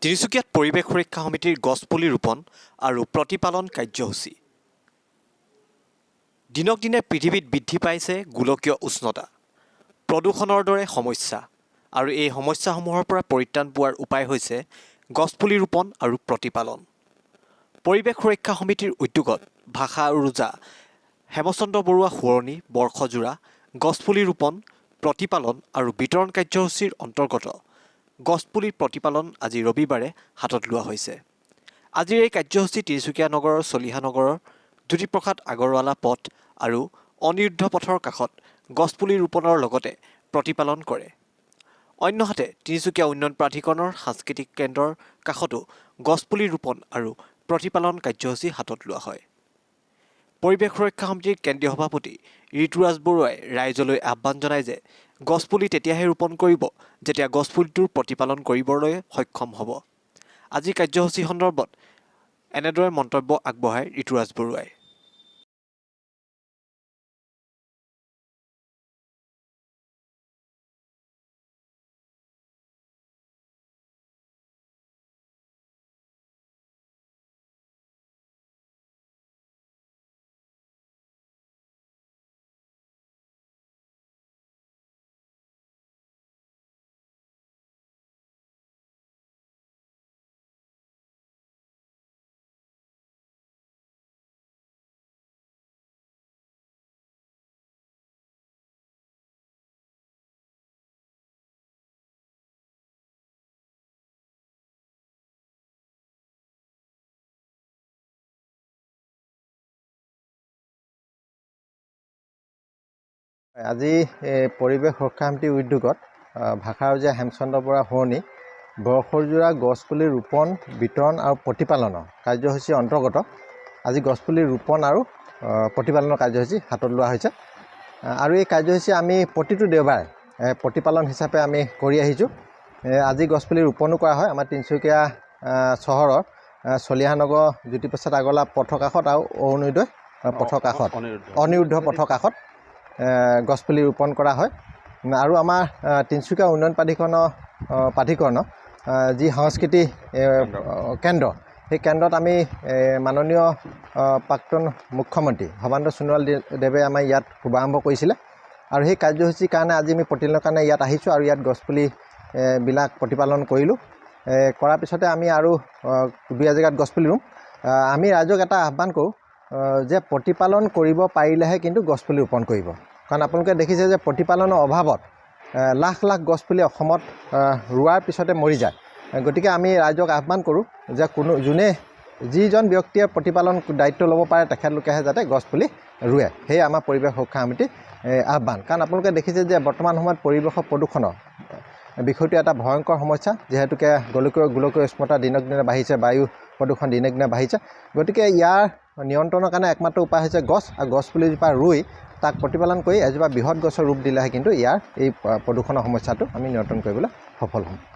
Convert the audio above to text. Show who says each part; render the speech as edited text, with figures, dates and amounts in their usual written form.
Speaker 1: তিনিচুকীয়াত পৰিৱেশ সুৰক্ষা সমিতিৰ গছপুলি ৰোপণ আৰু প্ৰতিপালন কাৰ্যসূচী। দিনক দিনে পৃথিৱীত বৃদ্ধি পাইছে গোলকীয় উষ্ণতা, প্ৰদূষণৰ দৰে সমস্যা আৰু এই সমস্যাসমূহৰ পৰা পৰিত্ৰাণ পোৱাৰ উপায় হৈছে গছপুলি ৰোপণ আৰু প্ৰতিপালন। পৰিৱেশ সুৰক্ষা সমিতিৰ উদ্যোগত ভাষা ৰোজা হেমচন্দ্ৰ বৰুৱা সোঁৱৰণী বৰ্ষজোৰা গছপুলি ৰোপণ, প্ৰতিপালন আৰু বিতৰণ কাৰ্যসূচীৰ অন্তৰ্গত গছপুলি প্ৰতিপালন আজি ৰবিবাৰে হাতত লোৱা হৈছে। আজিৰ এই কাৰ্যসূচী তিনিচুকীয়া নগৰৰ চলিহা নগৰৰ জ্যোতিপ্ৰসাদ আগৰৱালা পথ আৰু অনিৰুদ্ধ পথৰ কাষত গছপুলি ৰোপণৰ লগতে প্ৰতিপালন কৰে। অন্যহাতে তিনিচুকীয়া উন্নয়ন প্ৰাধিকৰণৰ সাংস্কৃতিক কেন্দ্ৰৰ কাষতো গছপুলি ৰোপণ আৰু প্ৰতিপালন কাৰ্যসূচী হাতত লোৱা হয়। পৰিৱেশ সুৰক্ষা সমিতিৰ কেন্দ্ৰীয় সভাপতি ঋতুৰাজ বৰুৱাই ৰাইজলৈ আহ্বান জনায় যে গছপুলি তেতিয়াহে ৰোপণ কৰিব যেতিয়া গছপুলিটোৰ প্ৰতিপালন কৰিবলৈ সক্ষম হ'ব। আজিৰ কাৰ্যসূচী সন্দৰ্ভত এনেদৰে মন্তব্য আগবঢ়ায় ঋতুৰাজ বৰুৱাই।
Speaker 2: আজি পৰিৱেশ সুৰক্ষা সমিতিৰ উদ্যোগত ভাষাৰজা হেমচন্দ্ৰ বৰুৱা সোঁৱৰণী বৰ্ষজোৰা গছপুলি ৰোপণ, বিতৰণ আৰু প্ৰতিপালনৰ কাৰ্যসূচীৰ অন্তৰ্গত আজি গছপুলি ৰোপণ আৰু প্ৰতিপালনৰ কাৰ্যসূচী হাতত লোৱা হৈছে। আৰু এই কাৰ্যসূচী আমি প্ৰতিটো দেওবাৰে প্ৰতিপালন হিচাপে আমি কৰি আহিছোঁ। আজি গছপুলি ৰোপণো কৰা হয় আমাৰ তিনিচুকীয়া চহৰৰ চলিহানগৰ জ্যোতিপ্ৰসাদ আগৰৱালা পথৰ কাষত আৰু অৰুণোদয় পথৰ কাষত, অনিৰুদ্ধ পথৰ কাষত গছপুলি ৰোপণ কৰা হয়। আৰু আমাৰ তিনিচুকীয়া উন্নয়ন প্ৰাধিকৰণৰ যি সংস্কৃতি কেন্দ্ৰ, সেই কেন্দ্ৰত আমি মাননীয় প্ৰাক্তন মুখ্যমন্ত্ৰী সৰ্বানন্দ সোণোৱাল দেৱে আমাৰ ইয়াত শুভাৰম্ভ কৰিছিলে আৰু সেই কাৰ্যসূচীৰ কাৰণে আজি আমি প্ৰতিদিনৰ কাৰণে ইয়াত আহিছোঁ আৰু ইয়াত গছপুলি বিলাক প্ৰতিপালন কৰিলোঁ। কৰাৰ পিছতে আমি আৰু দুই এজেগাত গছপুলি ৰুম। আমি ৰাইজক এটা আহ্বান কৰোঁ যে প্ৰতিপালন কৰিব পাৰিলেহে কিন্তু গছপুলি ৰোপণ কৰিব। কাৰণ আপোনালোকে দেখিছে যে প্ৰতিপালনৰ অভাৱত লাখ লাখ গছপুলি অসমত ৰোৱাৰ পিছতে মৰি যায়। গতিকে আমি ৰাইজক আহ্বান কৰোঁ যে যোনে যিজন ব্যক্তিয়ে প্ৰতিপালন দায়িত্ব ল'ব পাৰে তেখেতলোকেহে যাতে গছপুলি ৰুৱে। সেয়ে আমাৰ পৰিৱেশ সুৰক্ষা সমিতিৰ আহ্বান। কাৰণ আপোনালোকে দেখিছে যে বৰ্তমান সময়ত পৰিৱেশৰ প্ৰদূষণৰ বিষয়টো এটা ভয়ংকৰ সমস্যা, যিহেতুকে গোলকীয় উষ্ণতা দিনক দিনে বাঢ়িছে, বায়ু প্ৰদূষণ দিনক দিনে বাঢ়িছে। গতিকে ইয়াৰ নিয়ন্ত্ৰণৰ কাৰণে একমাত্ৰ উপায় হৈছে গছ, আৰু গছপুলিজোপা ৰুই তাক প্ৰতিপালন কৰি এজোপা বৃহৎ গছৰ ৰূপ দিলেহে কিন্তু ইয়াৰ এই প্ৰদূষণৰ সমস্যাটো আমি নিয়ন্ত্ৰণ কৰিবলৈ সফল হ'ম।